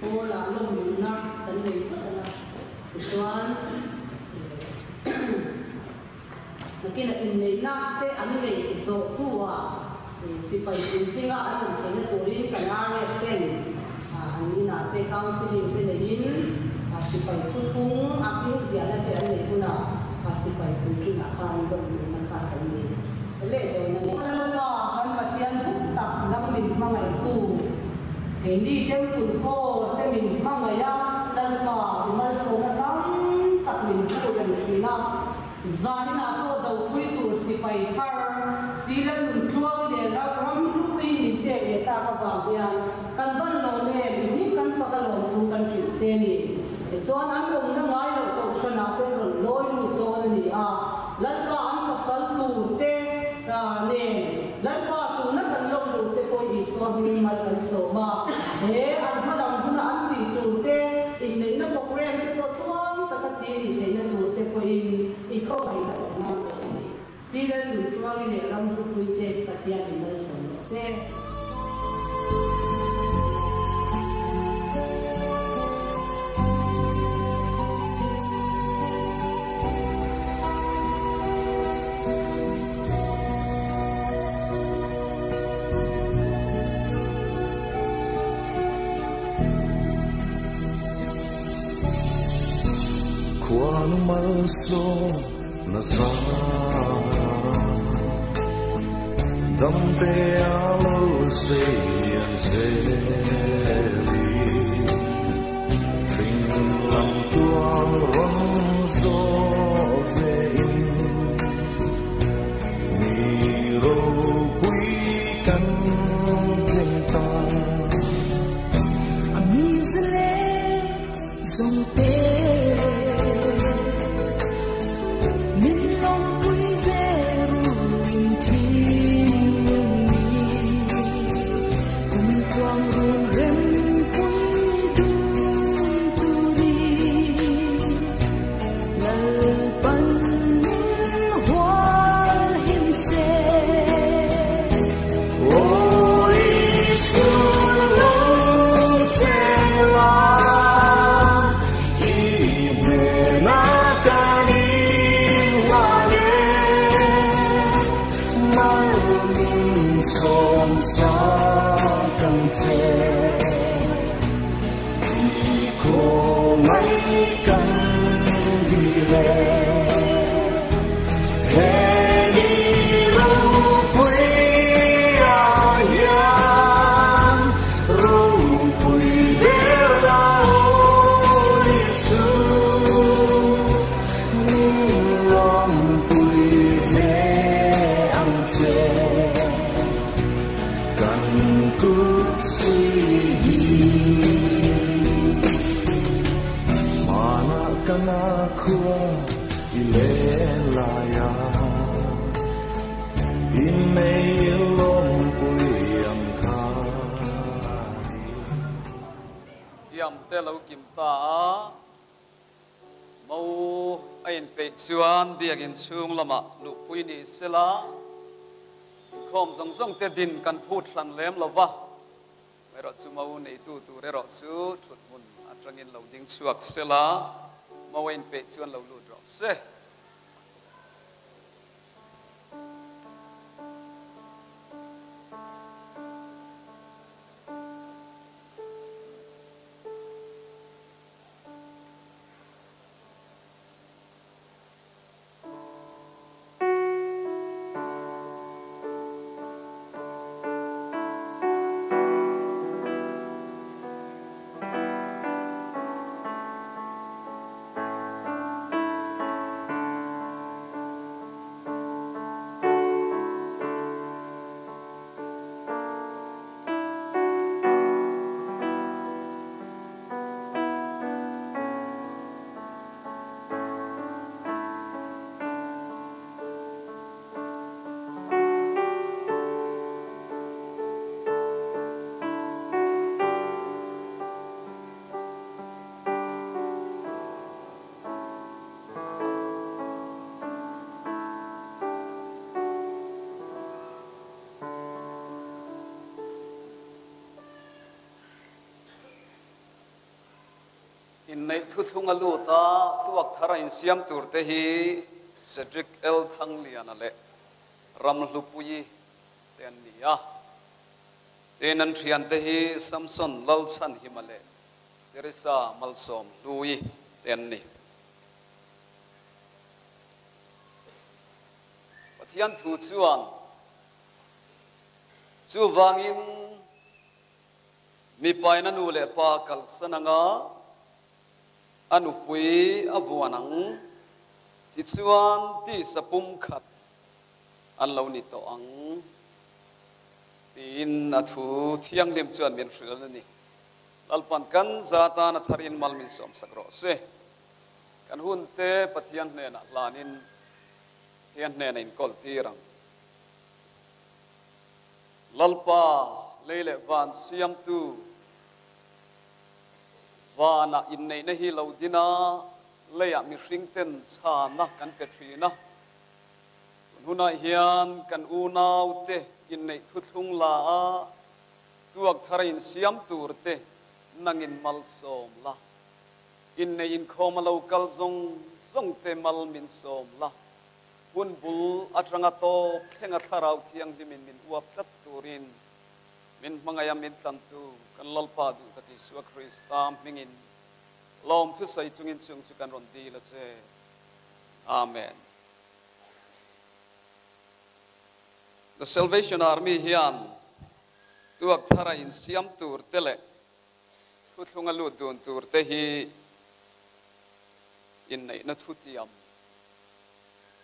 Hall-ah lawmluhna kan nei phawt ang a, tichuan nakinah inneihna te an neih zawh hnuah sipai puitlinga an awm theihna turin kan RS ten an inah te counselling te neiin sipai thuthlung a hming ziahna te an neih hunah sipai puitlingah khan lawmluhna kha kan nei leh dawn a ni. Lalpa kan Pathian duh tak nang min hmangaihtu. Keini Temple Hall te min hmangaih a, Lalpa i malsawmna tam tak min hmuh reng thin a. Zaninah pawh dopui tur sipai thar, Sila nun tluang leh ram ram hlupui min pek leh tak avang hian kan van lawm em, i hming kan fak a lawm thu kan hrilh che ni. Tichuan an awmna ngai loh kohhranah te rawn lawi lut dawn a ni a, Lalpa an pasal tur te nen Lalpa tuna kan lawm lut te pawh Isua hmingin mal kan sawm a, he an hmalam huna an tih tur te, inneihna program te pawh tluang taka ti nih theihna tur te pawhin i khawngaih a awm ngang zel a ni. Sila nun tluangi leh ram hlupui te Pathianin malsawm rawh se. Khuanu malsawm na zara Damte a lo seilian zelin Hring lam tuang rawn zawh ve in. Mi ropui kan tling ta. A mi zale zawng te min lawmpui ve ruin thinlung ni kum tluang run rempui dun turin Lalpan min hual him se. Aw Isu lo cheng la, i hnenah kan inhlan e, mal min sawm sak ang che. I khawngaih kan dil e, he ni ropui ah hian ropui ber la aw Isu, min lawmpui ve ang che. Kan kut sui hi Hmanah kan a khua i len lai a, i nei lawmpui ang kha ni. Thiam te lo kim ta a, Mo a inpeih chuan biakinn chhung lamah luhpui ni sela, inkhawm zawng zawng te din kan phut hran lem lo va, erawh chu mo neitu tur erawh chu thut hmun atangin lo ding chhuak sela, mo a inpeih chuan lo lut rawh se. thuthlung a lut a, tuak thar a insiam tur te hi Cedric L. Thangliana leh Ramhlupuii te an ni a. Tin, an thiante hi Samson Lalchhanhima leh Teresa Malsawm Hlui te an ni. Pathian thu chuan chuvangin mipaina nu leh pa kalsan anga a nupui a vuan ang tichuan tisa pumkhat an lo ni tawh ang tiin a thu thianghlim chuan min hrilh a ni. Lalpan kan za tan a tharin mal min sawmsak rawh se. Kan hun te Pathian hnenah hlanin Pathian hnenah inkawl tir ang. Lalpa lei leh van siamtu vanah inneihna hi lo din a, leiah mihring ten chhana kan pe thin a. Tun hunah hian kan unaute inneih thuthlung la a, tuak thar a insiam tur te nangin malsawm la. Inneih inkhawm a lo kal zawng zawng te mal min sawm la, hun bul atanga tawp thlenga Thlarau Thianghlimin min uap tlat turin min hmangaih a min tlantu kan Lalpa duh tak Isua Krista hmingin lawm thusawi chungin chung chu kan rawn dil a che. Amen. The Salvation Army hian tuak thara insiam tur te leh Thuthlunga lut dun tur te hi inneihna thutiam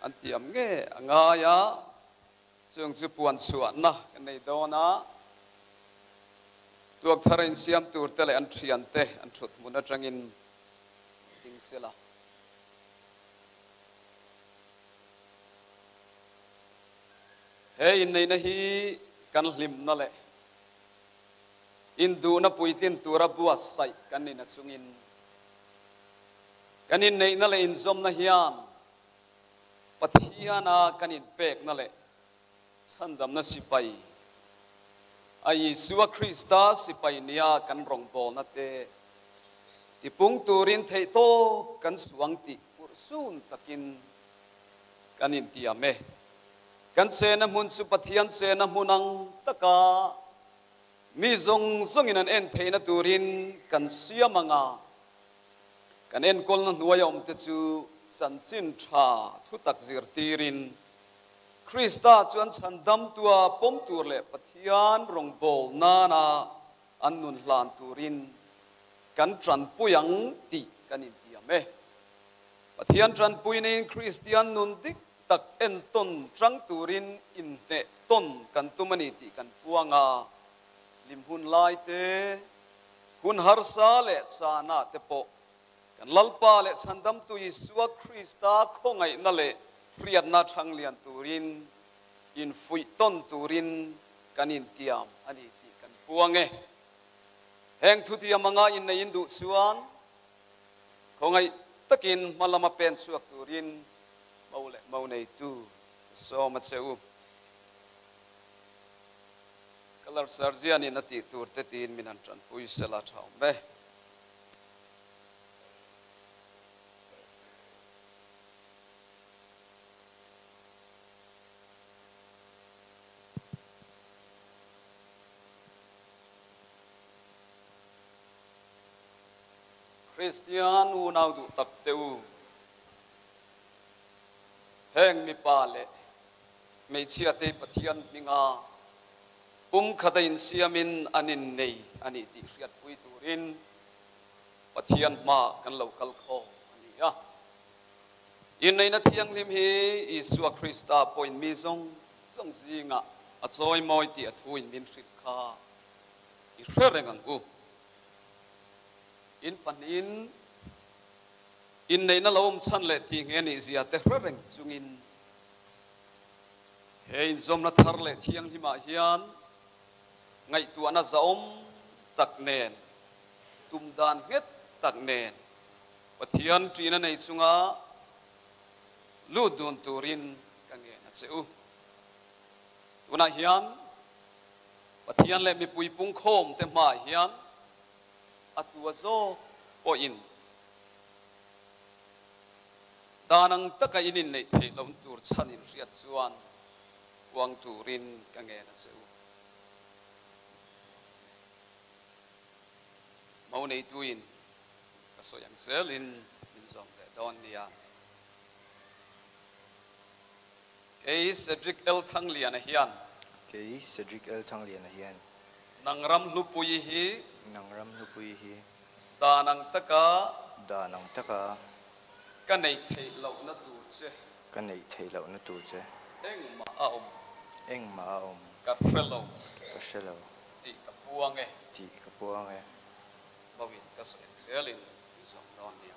an tiam nge a ngai a, chung chu puan chhuahna kan nei dawn a, tuak thar a insiam tur te leh an thian te an thut hmun atangin ding sela. He inneihna hi kan hlimna leh Induhna puitlin tura buatsaih kan ni nachungin kan inneihna leh inzawmna hian Pathiana kan inpekna leh chhandamna sipai a Isua Krista sipai nia kan rawngbawlna te tipung turin theihtawp kan suang tih urhsun takin kan intiam e. Kan chena hmun chu Pathian chena hmun ang taka mi zawng zawngin an en theihna turin kan siam ang a, kan enkawlna hnuaia awmte chu chanchin tha thutak zirtirin Krista chu an chhandamtua pawm tur leh Pathian rawngbâwl nana an nun hlan turin kan tanpui ang tih kan intiam e. Pathian tanpuinin Kristian nun dik tak entawn chang turin inhneh tawn kan tum a ni tih kan puang a, hlim hun lai te, hun harsa leh chana te pawh kan Lalpa leh Chhandamtu Isua Krista khawngaihna leh hriatna chhang lian turin infuih tawn turin kan intiam a ni tih kan puang e. Heng thutiam anga inneiin duh chuan khawngaih takin hma lama pen chhuak turin Mo leh mo neitu ka sawm a che u. Colour Sergeant in a tih tur te tiin min han tanpui sela tha awm e. Kristian unau duh tak te u. Heng mipa leh hmeichhiate Pathian hminga pumkhat a insiamin an innei a ni tih hriatpui turin Pathian hmaah kan lo kal khawm a ni a. Inneihna thianghlim hi Isua Krista pawhin mi zawng zawng zingah a chawimawi tih a thuin min hrilh kha i hre reng ang u. In pahnihin Inneihna lo awm chhan leh tih nge nih zia te hre reng chungin he inzawmna thar leh thianghlimah hian ngaihtuahna zahawm tak nen, tum dan nghet tak nen Pathian ṭihna nei chunga lut dun turin ka ngen a che u. Tunah hian Pathian leh mipui pungkhawm te hmaah hian a tua zawk pawhin. Dan ang taka in inneih theih lohna tur chhan in hriat chuan puang turin ka ngen a che u. Mo neituin ka sawi ang zelin min zawm leh dawn nia. Kei Cedric L. Thangliana hian. Kei Cedric L. Thangliana hian. Nang ram hlupui hi. Nang ram hlupui hi. Dan ang taka. Dan ang taka. Ka neih theih lohna tur che. Ka neih theih lohna tur che. Engmah a awm. Engmah a awm. Ka hre lo. Ka hre lo. Tih ka puang e. Tih ka puang e. Bawin ka sawi ang zelin i zawm dawn nia.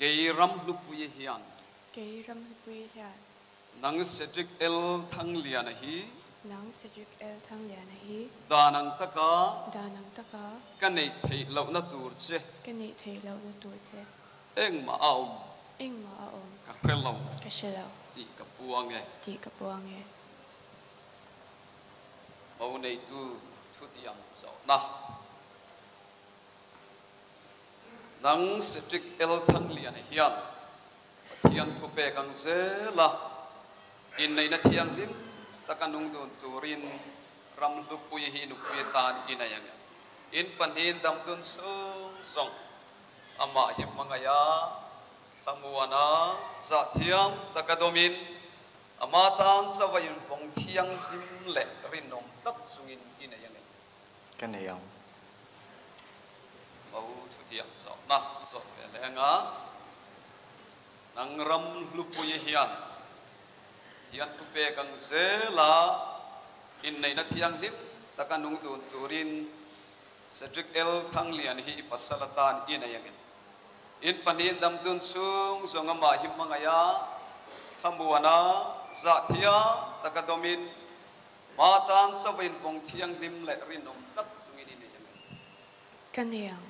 Kei ram hlupui hian. Kei ram hlupui hian. Nang Cedric L. Thangliana hi. Nang Cedric L. Thangliana hi. Dan ang taka. Dan ang taka. Ka neih theih lohna tur che. Ka neih theih lohna tur che. Engmah a awm. Engmah a awm. Ka hre lo. Ka hre lo. Tih ka puang e. Tih ka puang e. Mo neitu thutiang zawhna. Nang Cedric L. Thangliana hian Pathian thu pek ang zel a, inneihna thianghlim taka nung dun turin ram hlupui hi nupui atan i nei ang em? In pahnihin dam dun chhung zawng amah hi hmangaih a, thlamuana zahthiam taka dawmin ama tan chauha invawng thianghlim leh rinawm tlat chungin i nei ang em? Ka nei ang. Mo thutiang zawhna zawh ve leng a, nang ram hlupui hian thian thu pek ang zel a, inneihna thianghlim taka nung dun turin Cedric L. Thanglian hi i pasal atan i nei angin in pahnihin dam dun chhung zawng amah hi hmangaih a, thlamuana zahthiam taka dawmin Ma tan chauh in kawng thianghlim leh rinawm tlat chungin i nei ang em? Ka nei ang.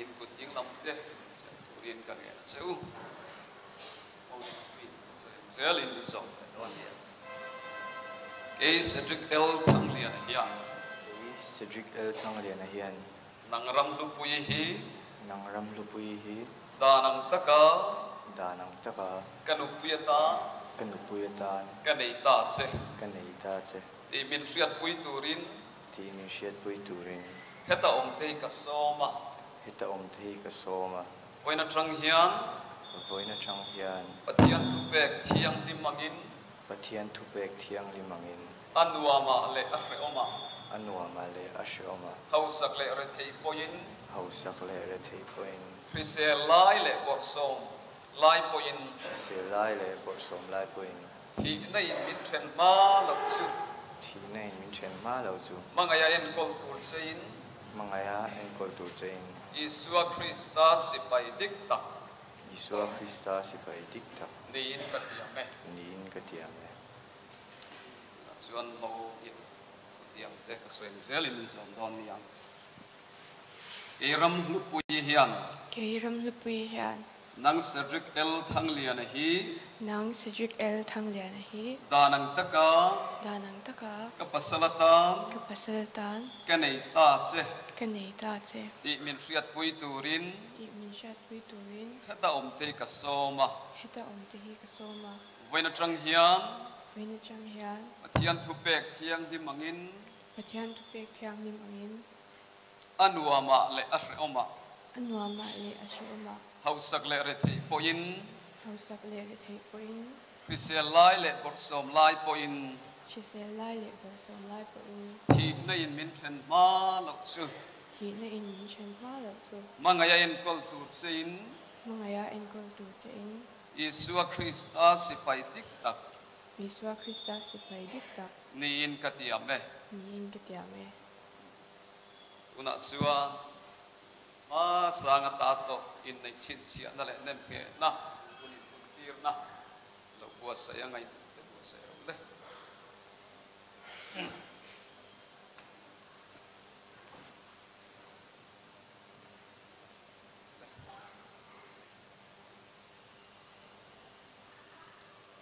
In kut ding lam te chelh turin ka ngen a che u. Holy Queen ka sawi ang zel in i zawm leh dawn nia. Kei Cedric L. Thangliana hian. Kei Cedric L. Thangliana hian. Nang ram hlupui hi. Nang ram hlupui hi. Dan ang taka. Dan ang taka. Ka nupui atan. Ka nupui atan. Ka nei ta che. Ka nei ta che. Tih min hriatpui turin. Tih min hriatpui turin. Heta awm te hi ka sawm a. Heta awm te hi ka sawm a. Vawiin atang hian. Vawiin atang hian. Pathian thupek thianghlim angin. Pathian thupek thianghlim angin. A nuamah leh a hrehawmah. A nuamah leh a hrehawmah. Hausak leh rethei pawhin. Hausak leh rethei pawhin. Hrisel lai leh bawrhsawm lai pawhin. Hrisel lai leh bawrhsawm lai pawhin. Thihna in min then hma loh chu. Thihna in min then hma loh chu. Hmangaiha enkawl tur chein. Hmangaiha enkawl tur chein. Isua Krista sipai dik tak. Isua Krista sipai dik tak. Niin ka tiam e. Niin ka tiam e. Tunah chuan mo in thutiang te ka sawi ang zelin min zawm dawn ni ang. Kei ram hlupui hian. Kei ram hlupui hian. Nang Cedric L. Thangliana hi. Nang Cedric L. Thangliana hi. Dan ang taka. Dan ang taka. Ka pasal atan. Ka pasal atan. Ka nei ta che. Ka nei ta che. Tih min hriatpui turin. Tih min hriatpui turin. Heta awm te hi ka sawm a. Heta awm te hi ka sawm a. Vawiin atang hian. Vawiin atang hian. Pathian thupek thianghlim angin. Pathian thupek thianghlim angin. A nuamah leh a hrehawmah. A nuamah leh a hrehawmah. Hausak leh retheih pawhin. Hausak leh retheih pawhin. Hrisel lai leh bawrhsawm lai pawhin. Hrisel lai leh bawrhsawm lai pawhin. Thihna in min then hma loh chu. Thihna in min then hma loh chu. Hmangaih a enkawl tur chein. Hmangaih a enkawl tur chein. Isua Krista sipai dik tak. Isua Krista sipai dik tak. Niin ka tiam e. Niin ka tiam e. Tunah chuan hma sanga ta tawh inneih chhinchhiahna leh nemnghehna hun inhuntirna lo buatsaih a ngaihtuah te buatsaih rawh le.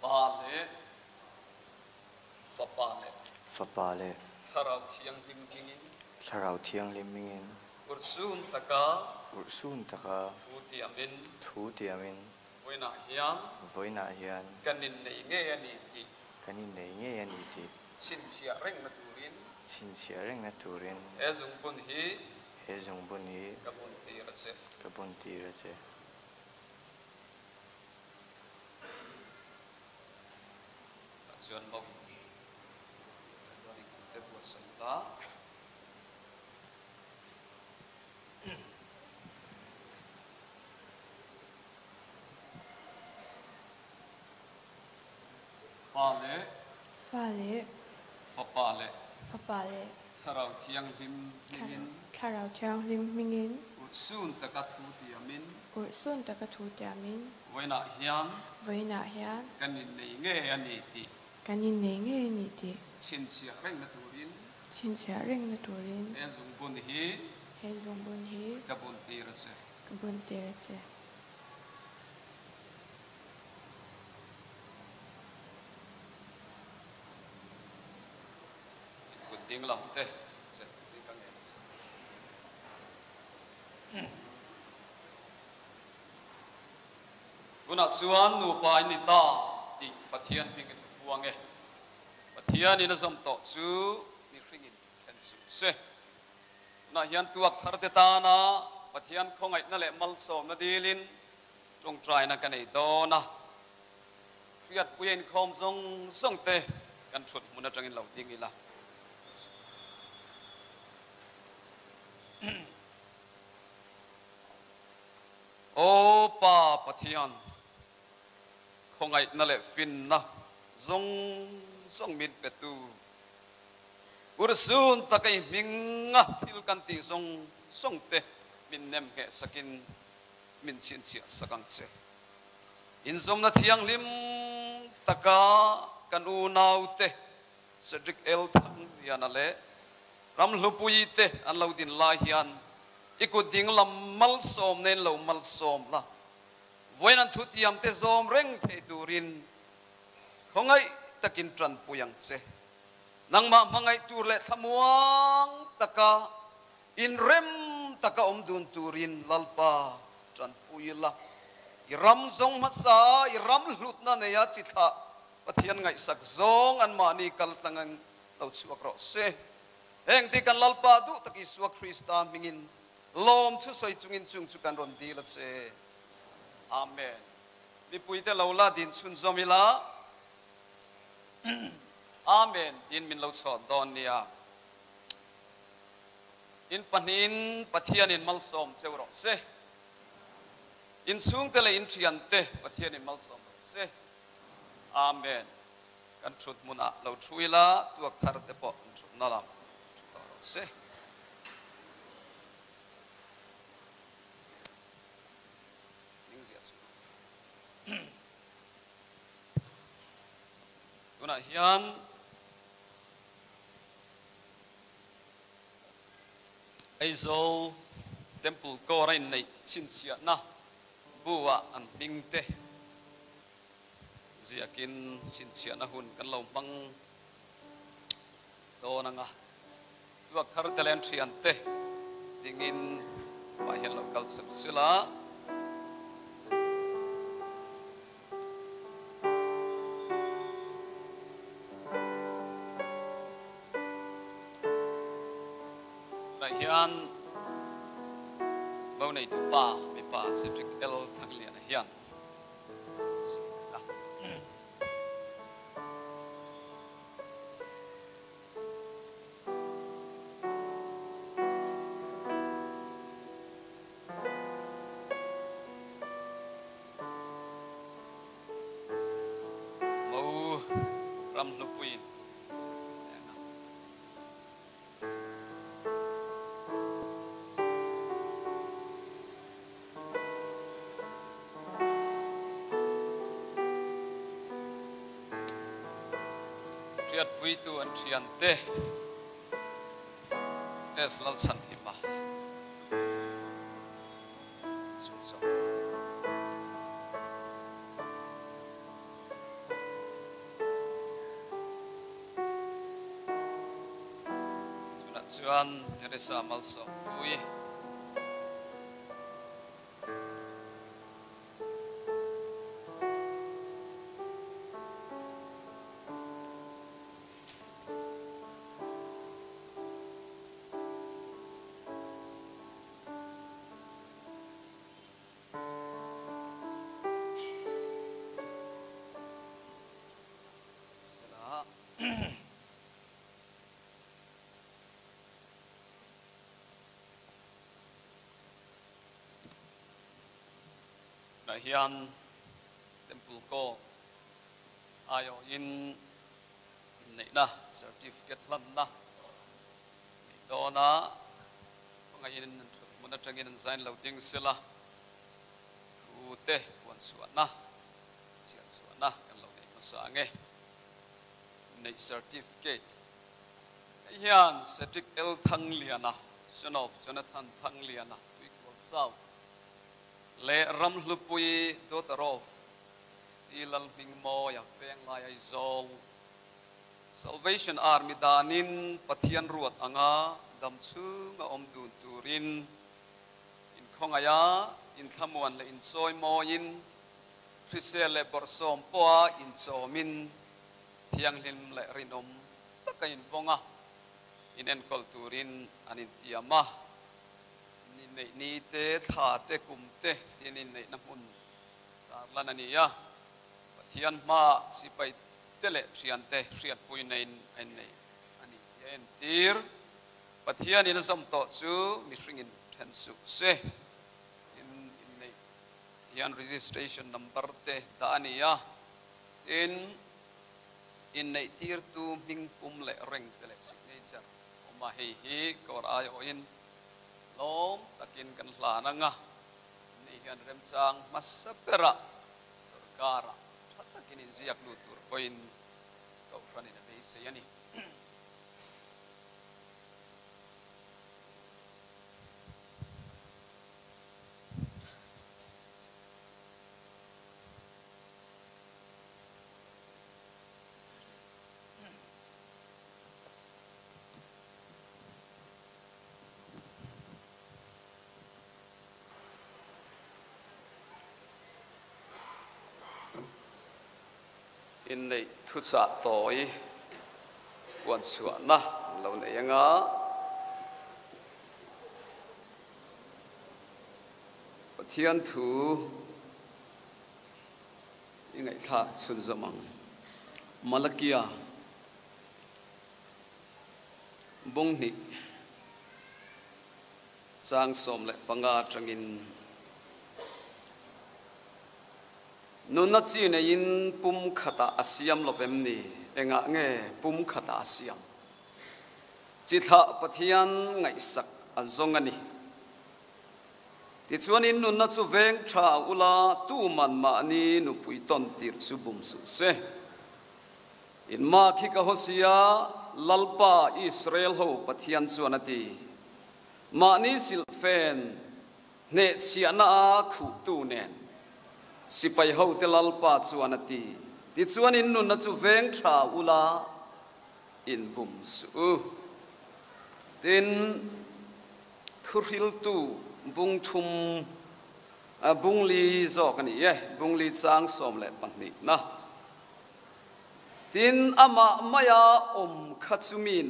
Pa leh Fapa leh. Fapa leh. Thlarau Thianghlim hmingin. Thlarau Thianghlim hmingin. Urhsun taka. Urhsun taka. Thu tiamin. Thu tiamin. Vawiinah hian. Vawiinah hian. Kan innei ngei a ni tih. Kan innei ngei a ni tih. Chhinchhiah rengna turin. Chhinchhiah rengna turin. He zungbun hi. He zungbun hi. Ka bun tir a che. Ka bun tir a che. Tah chuan maw chuan in kut te buatsaih la. Pa leh. Pa leh. Fapa leh. Fapa leh. Thlarau Thianghlim hmingin. Thlarau Thianghlim hmingin. Urhsun taka thu tiamin. Urhsun taka thu tiamin. Vawiinah hian. Vawiinah hian. Kan innei ngei a ni tih. Kan innei ngei a ni tih. Chhinchhiah rengna turin. Chhinchhiah rengna turin. He zungbun hi. He zungbun hi. Ka bun tir a che. Ka bun tir a che. Kut ding lam te che turin ka ngen che. Tunah chuan nupa in ni ta tih Pathian hmingin ka puang e. Pathianin a zawm tawh chu mihringin then suh se. Tunah hian tuak thar te tana Pathian khawngaihna leh malsawmna dilin tawngtaina ka nei dawn a. Hriatpuia inkhawm zawng zawng te kan thut hmun atangin lo ding ila. Aw Pa Pathian, khawngaihna leh finna zawng zawng min petu, urhsun taka i hminga thil kan tih zawng zawng te min nem ngheh sakin min chhinchhiah sak ang che. Inzawmna thianghlim taka kan unaute Cedric L. Thangliana leh Ramhlupuii te an lo din lai hian i kut ding lam malsawm nen lo malsawm la, vawiin an thutiam te zawm reng thei turin khawngaih takin tanpui ang che. Nangmah hmangaih tur leh thlamuang taka inrem taka awm dun turin Lalpa tanpui la. I ram zawng hmasa, i ram hlutna neia chi thlah Pathian ngaihsak zawng anmahni kal tlang lo chhuak rawh se. Heng ti kan Lalpa duh tak Isua Krista hmingin lawm thusawi chungin chung chu kan rawn dil a che. Amen. Mipuite lo la din chhunzawm ila. Amen tiin min lo chhawn dawn nia. In pahnihin Pathianin malsawm cheu rawh se. In chhungte leh in thiante Pathianin malsawm rawh se. Amen. Kan thut hmunah lo thu ila, tuak thar te pawh an thutna lam thu tawh rawh se. Ning ziah chu. Tunah hian Aizawl Temple Corps a inneih chhinchhiahna bu-ah an hming te ziakin chhinchhiahna hun kan lo hmang dawn ang a. Tuak thar te leh an thian te dingin mah hian lo kal chhuk sila. Tunah hian Bo neitu pa mipa Cedric L Thangliana hian zir a. Mo ram hlupuiin zirtir a. Hriatpuitu an thiante S Lalchhanhima chu zawk. Tunah chuan Teresa Malsawmpuii. Tunah hian Temple Call aiawhin inneihna certificate hlanna neih dawn a, khawngaihin an thut hmun atangin an zain lo ding sela, thu te puan chhuahna, chhiat chhuahna kan lo neih hmasa ang e. Inneih certificate hei hian Cedric L Thangliana, son of Jonathan Thangliana, Tuikual South leh Ramhlupui daughter of Ti Lalhmingmawia Venglai Aizawl Salvation Army danin Pathian ruat anga dam chhunga awm dun turin inkhawngaih a, inthlamuan leh inchawimawiin, hrisel leh bawrhsawm pawha inchawmin, thianghlim leh rinawm taka invawng a, inenkawl turin an intiam a. Ni neih ni te, thla te, kum te tin inneihna hmun tarlan a ni a. Pathian hmaah sipai te leh thiante hriatpui neiin a innei a ni tih a entir. Pathianin a zawm tawh chu mihringin then suh se. Tin, inneih hian registration number te dah a ni a. Tin, inneih tirtu hming pum leh reng te leh signature awm a, hei hi kawr aiawhin lawm takin kan hlan ang a, ni hian remchang hmasa berah sorkarah tha takin inziak lut tur pawhin Kohhranin a beisei a ni. Inneih thuchah tawi puan chhuahna an lo nei anga Pathian thu i ngaihthlak chhunzawm ang. Malakia. Bunghnih chang 15 atangin Nunna chi neiin pum khatah a siam lo vem ni? Engah nge pum khatah a siam? Chi thlah Pathian ngaihsak a zawng a ni. Tichuanin nunna chu veng tha ula tuman mahni nupui tawn tir chu bum suh se. In mah khi ka haw sia, Lalpa Israel ho Pathian chuan a ti. Mahni silhfen hnehchhiahna a khuhtu nen sipai hote Lalpa chuan a ti. Tichuan in nunna chu veng tha ula in bum suh u. Tin, thuhriltu bung thum, bung li zawk a ni e, bung li chang 12 na. Tin, amah maia awm kha chu min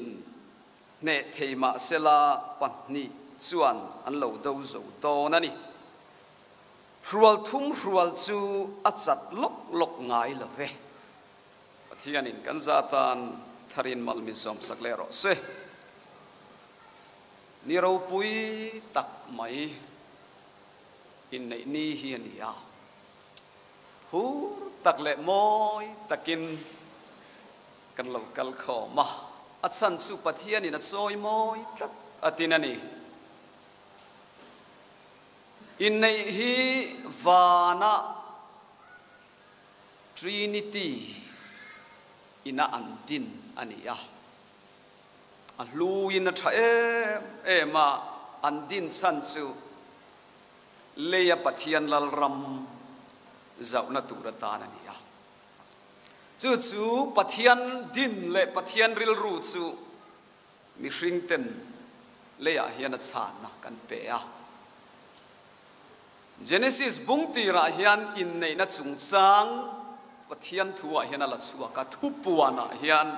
hneh thei mah sela pahnih chuan an lo do zo dawn a ni. Hrual thum hrual chu a chat lawk lawk ngai lo ve. Pathianin kan za tan tharin mal min sawmsak leh rawh se. Ni ropui tak mai inneih ni hi a ni a. Phur tak leh mawi takin kan lo kal khawm a, a chhan chu Pathianin a chawi mawi tlat a tin a ni. Inneih hi vana Trinity ina an din a ni a, a hluin a tha em em a, an din chhan chu Leia Pathian Lalram zauhna tur atan a ni a. Chu chu Pathian din leh Pathian rilru chu mihringten leiah hian a chhanna kan pe a. Genesis bung tirah hian inneihna chungchang Pathian thuah hian a la chhuak a, thupuanah hian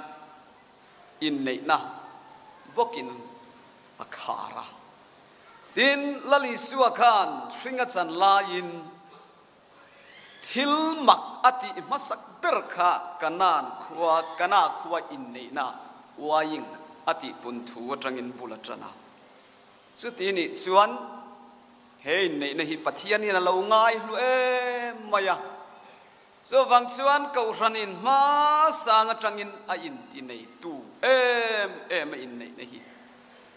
inneihna bawkin a khar a. Tin, Lal Isua khan hring a chan laiin Thil mak a tih hmasak ber kha Kanaan khua, Kana khua inneihna uaiin a tih pun thu atangin bul a tan a. Chuti nih chuan he inneihna hi Pathianin a lo ngai hlu em mai a. Chuvang chuan Kohhranin hmasang atangin a intineitu em em a inneihna hi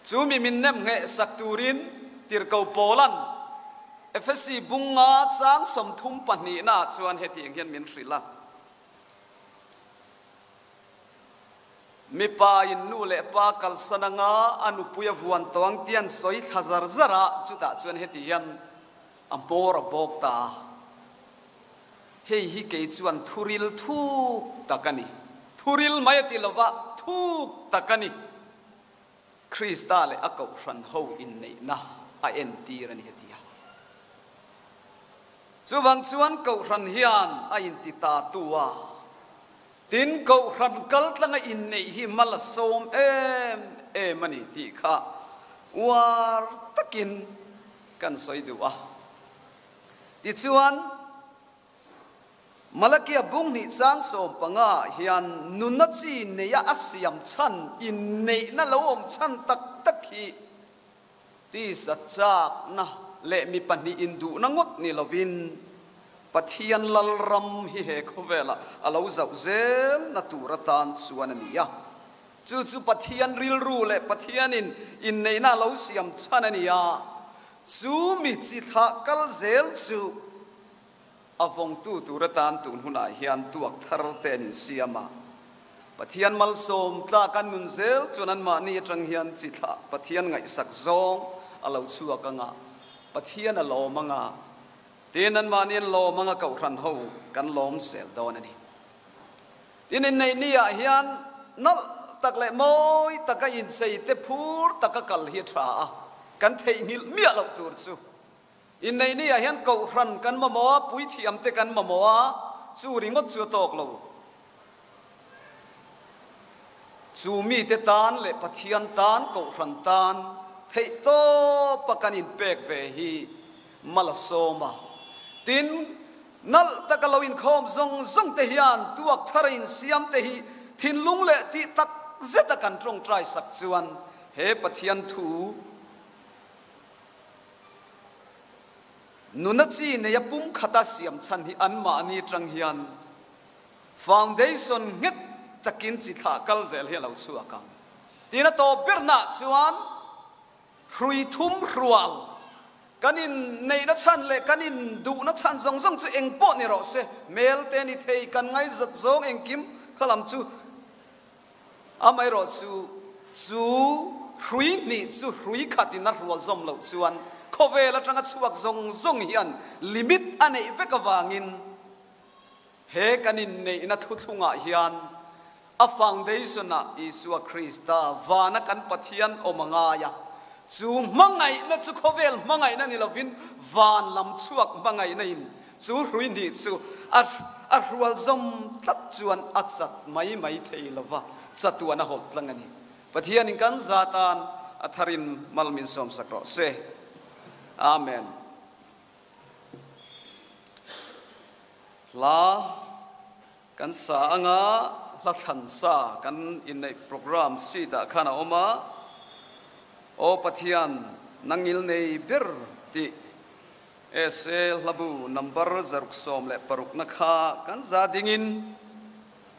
chu mi min nem ngheh sak turin Tirhkoh Paula'n Efesi bunga chang 32 naah chuan hetiang hian min hrilh a, Mipa in nu leh pa kalsan anga a nupui a vuan tawh ang tih an sawi thla zar zar a, chutah chuan heti hian a hmawr a bawk ta a. Hei hi kei chuan thuril thuk tak a ni. Thuril mai a ti lova, thuk tak a ni. Krista leh a kohhran ho inneihna a entir a ni a ti a. Chuvang chuan kohhran hian a inti ta tu a, tin kohhran kal tlanga inneih hi mal a sawm em em a ni tih kha uar takin kan sawi duh a. Tichuan, Malakia bung hnih chang 15 ah hian nunna chi neia a siam chhan, inneihna lo awm chhan tak tak hi tisa chakna leh mi pahnih induhna ngawt ni lovin Pathian Lalram hi he khawvelah a lo zauh zelna tur atan chuan a ni a. Chu chu Pathian rilru leh Pathianin inneihna a lo siam chhan a ni a. Chu mi chi thlah kal zel chu a vawngtu tur atan tun hunah hian tuak thar te an insiam a. Pathian malsawm tlak an nun zel chuan anmahni atang hian chi thlah Pathian ngaihsak zawng a lo chhuak anga, Pathian a lawm anga, tin anmahni an lawm anga kohhran ho kan lawm zel dawn a ni. Tin inneihni ah hian nalh tak leh mawi taka inchei te phur taka kal hi a tha a, kan theihnghilh miah loh tur chu. Inneihni ah hian kohhran kan mamawh a, puithiam te kan mamawh a, chu ringawt chu a tawk lo. Chu mite tan leh Pathian tan, kohhran tan theihtawpa kan inpek ve hi mal a sawm a. Tin, nalh taka lo inkhawm zawng zawng te hian tuak thar a insiam te hi thinlung leh tih tak zeta kan tawngtai sak chuan he Pathian thu Nuna chi neia pum khata siam chhan hi anmahni atang hian foundation nghet takin chi thlah kal zel hi a lo chhuak ang. Tiin a tawp bernaah chuan hrui thum hrual kan inneihna chhan leh kan induhna chhan zawng zawng chu eng pawh ni rawh se, hmel te ni thei kan ngaihzat zawng engkim kha lam chu Amaherawhchu, chu hrui hnih chu hrui khatin a hrual zawm loh chuan khawvel atanga chhuak zawng zawng hian limit a neih vek avangin he kan inneihna thuthlungah hian a foundation-ah Isua Krista vana kan Pathian awm a ngai a, chu hmangaihna chu khawvel hmangaihna ni lovin van lam chhuak hmangaihna in Chu hrui hnih chu a a hrual zawm tlat chuan a chat mai mai thei lo va, chatuan a hawlh tlang a ni. Pathianin kan za tan a tharin mal min sawmsak rawh se. Amen. Hla kan sa anga hla thlan sa kan inneih program sheet ah khan a awm a, Aw Pathian, nangil nei ber tih SA hlabu number 166 na kha kan za dingin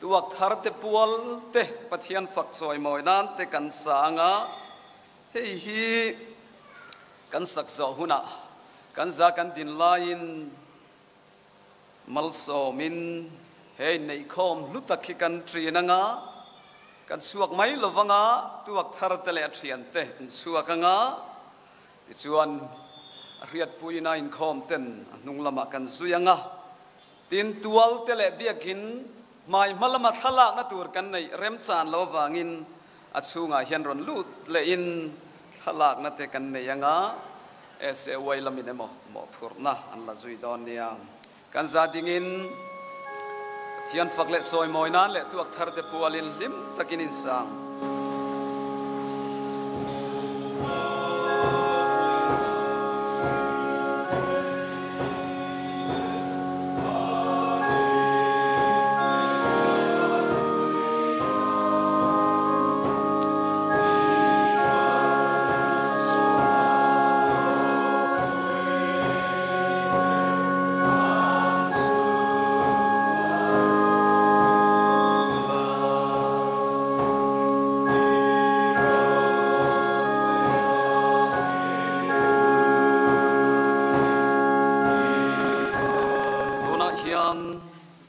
tuak thar te pual te Pathian fak chawi mawi nan te kan sa anga hei hi kan sak zawh hunah kan za kan din laiin malsawmin hei neihkhawm hlu tak hi kan ṭin anga kan chhuak mai lovanga tuak thar te leh a ṭhian te an chhuak anga Tichuan, a hriatpuiin a inkhawm ten a hnung lamah kan zui ang a, tin tual te leh biakin hmai hma lama thlalakna tur kan neih remchan lo avangin a chhungah hian rawn lut lehin thlalakna te kan nei ang a, SAY lamin emaw mawhphurhna an la zui dawn nia. Kan za dingin Pathian fak leh chawimawi nan leh tuak thar te pualin hlim takin insang.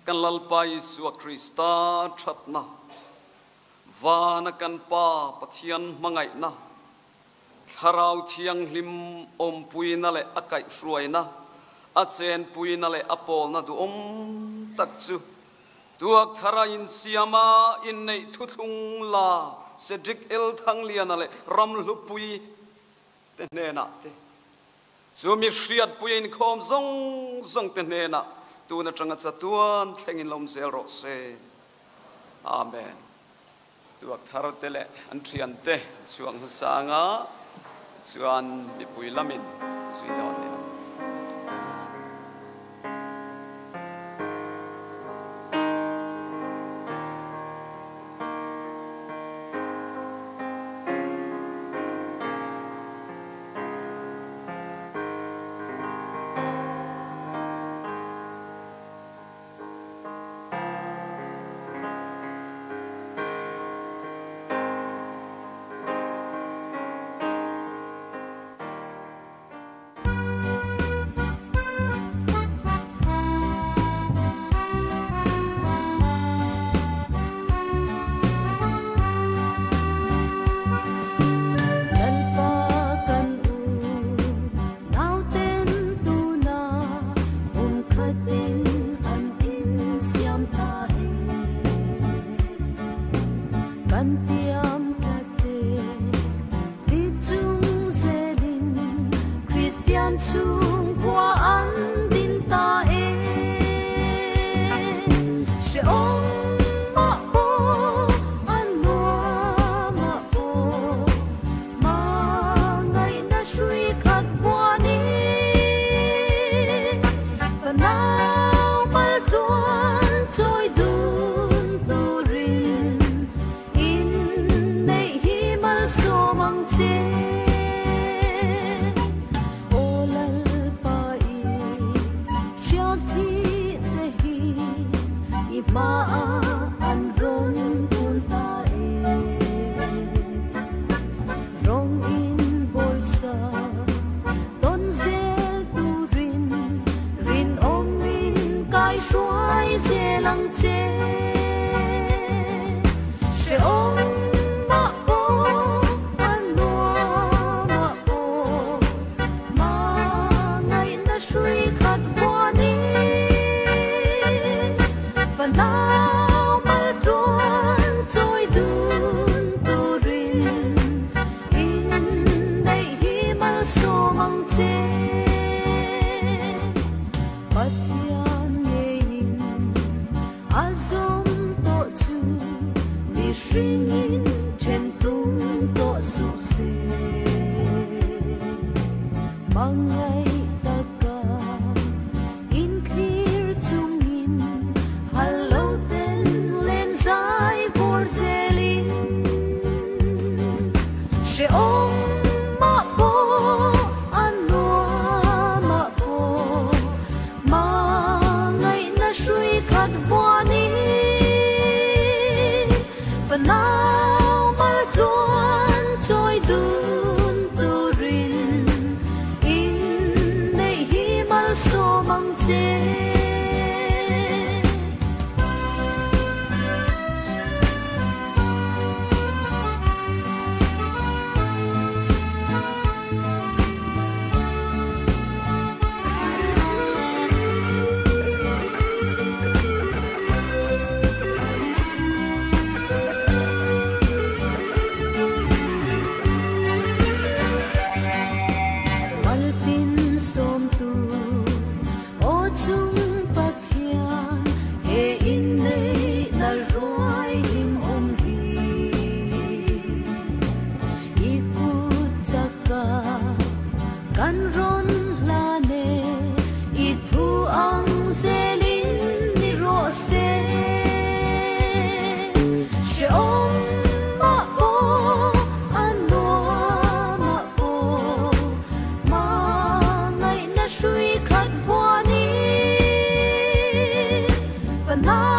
Kan Lalpa Isua Krista thatna, vana kan Pa Pathian hmangaihna, Thlarau Thianghlim awmpuina leh a kaihhruaina, a chenpuina leh a pawlna duhawm tak chu tuak thara insiama inneih thuthlung la Cedric L. Thangliana leh Ramhlupui te hnenah te chu mi hriatpui a inkhawm zawng zawng te hnenah tun atanga chatuan thlengin lo awm zel rawh se. Amen. Tuak thar te leh an thian te chhuak hmasa anga chuan mipui lamin zui dawn nia. Lalpa kan u nauten tuna um khatin an in siam ta e kan tiam tate ti chung zelin Christian chung qua an din ta e she om ma po an nuam ma po ma ngai na shui khat ni và nao mal truan trôi dun turin in nei hi mal so mang che o lal pa i hriat thi te hi i ma an ron kun ta e rong in bolsa ton zel turin rin om in kai shuai zelang che she om ma po an nuam ma po ma ngai na shui khat ni và nao mal truan trôi dun turin in nei hi mal so mang che Pathian ngeiin azom to chu mi hringin then tum to su se mangai taka in clear chungin hallo ten len zai vor zelin she om ma po an nuam ma po ma ngai na shui khat ni và nao mal truan trôi dun turin in nei hi mal so mang che. Maltin som tu o chung Pathian he in nei na ruai lim om hi i kut chaka kan ron la ne i thu ang zelin ni ro se she om ma po an nuam ma po ma ngai na shui khat ni và nao